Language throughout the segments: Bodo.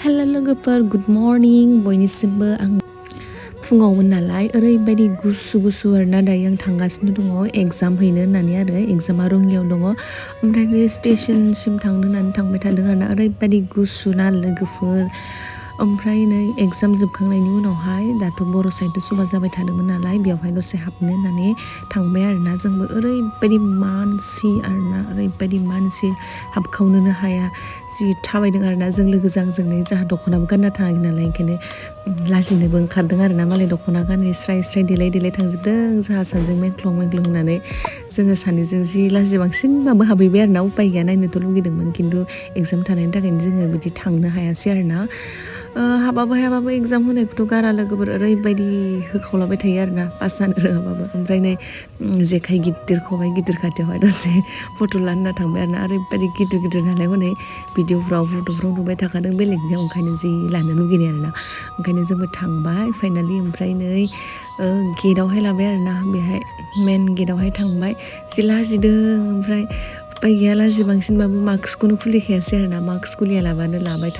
हेलो लोगोफोर गुड मर्निं बयनिसिमबो आं फुङावमोन नालाय ओरैबायदि गुसु गुसु आरोना दायो आं थांगासिनो दङ एग्जाम हैनो होननानै आरो एग्जामा रङियाव दङ ओमफ्राय बे स्टेशनसिम थांनो होननानै थांबाय थादों आरोना ओरैबायदि गुसु ना लोगोफोर ओमफ्राय नै एग्जाम जोबखांनायनि उनावहाय दाथ' बर' साहित्य सभा जाबाय थादोंमोन नालाय बेवहाय दसे हाबनो होननानै थांबाय आरोना जोंबो ओरैबायदि मानसि आरोना ओरैबायदि मानसि हाबखावनोनो हाया जि थाबायदों आरोना जों लोगोजों जोंनो जाहा दख'नाबो गानना थाङाखै नालाय ओंखायनो लाजिनोबो ओंखारदों आरोना मालाय दख'ना गानै स्राय स्राय देलाय देलाय थांजोबदों जोंहा सानैजों मेंख्लं मेंख्लं होननानै जोङो सानैजों जि लाजि बांसिनबाबो हाबहैबाय आरोना उपाय गैया नायनोथ' लुगैदोंमोन खिन्थु एग्जाम थानायनि थाखायनो जोङो बिदि थांनो हायासै आरोना हायाबाबो एग्जाम होनायखौथ' गारा लोगोफोर ओरैबायदि होखावलाबाय थायो आरोना पास जानो रोङाबाबो ओमफ्राय नै जेखाइ गिदिर खबाइ गिदिर खाथियावहाय दसे फट' लानो होनना थांबाय आरोना ओरैबायदि गिदिर गिदिर नालाय हनै भिडिअफ्राव फट'फ्राव नुबाय थाखादों बेलेगनियाव ओंखायनो जि लानो लुगैनाय आरोना ओंखायनो जोंबो थांबाय फाइनालि ओमफ्राय नै गेटआवहाय लाबाय आरोना बेहाय मेन गेटआवहाय थांबाय जि लाजिदों ओमफ्राय उपाय गैया लाजि बांसिनबाबो मास्कखौनो खुलिखायासै आरोना मास्क खुलियालाबानो लाबाय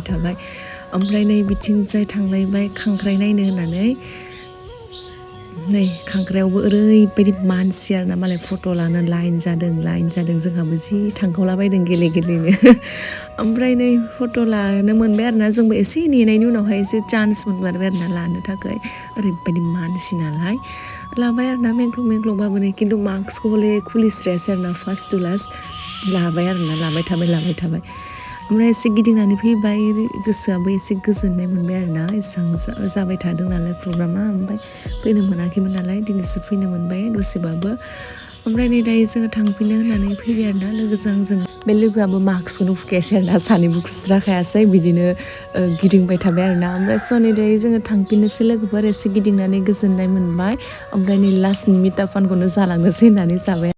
थाबाय ओमफ्राय नै बिथिंजाय थांलायबाय खांख्राइ नायनो होननानै नै खांख्राइयावबो ओरैबायदि मानसि आरोना मालाय फट' लानो लाइन जादों जोंहाबो जि थांखावलाबायदों गेले गेलेनो ओमफ्राय नै फट' लानो मोनबाय आरोना जोंबो एसे नेनायनि उनावहाय एसे चान्स मोनबाय आरोना लानो थाखाय ओरैबायदि मानसि नालाय लाबाय आरोना मेंख्लं नै खिन्थु मास्कखौ हले खुलिस्रायासै आरोना फार्स्ट टु लास्ट लाबाय आरोना लाबाय थाबाय ओमफ्राय एसे गिदिंनानै फैबाय गोसोआबो एसे गोजोननाय मोनबाय आरोना एसेबां जाबाय थादों नालाय प्रग्रामा ओमफ्राय फैनो मोनाखैमोन नालाय दिनैसो फैनो मोनबाय दसेबाबो ओमफ्राय नै दायो जोङो थांफिनो होननानै फैबाय आरोना लोगोजों जों बे लोगोआबो मास्कखौनो फुखायासै आरोना सानैबो खुस्राखायासै बिदिनो गिदिंबाय थाबाय आरोना ओमफ्राय सनि दायो जोङो थांफिननोसै लोगोफोर एसे गिदिंनानै गोजोननाय मोनबाय ओमफ्राय नै लास्टनि मिटा पानखौनो जालांनोसै होननानै जाबाय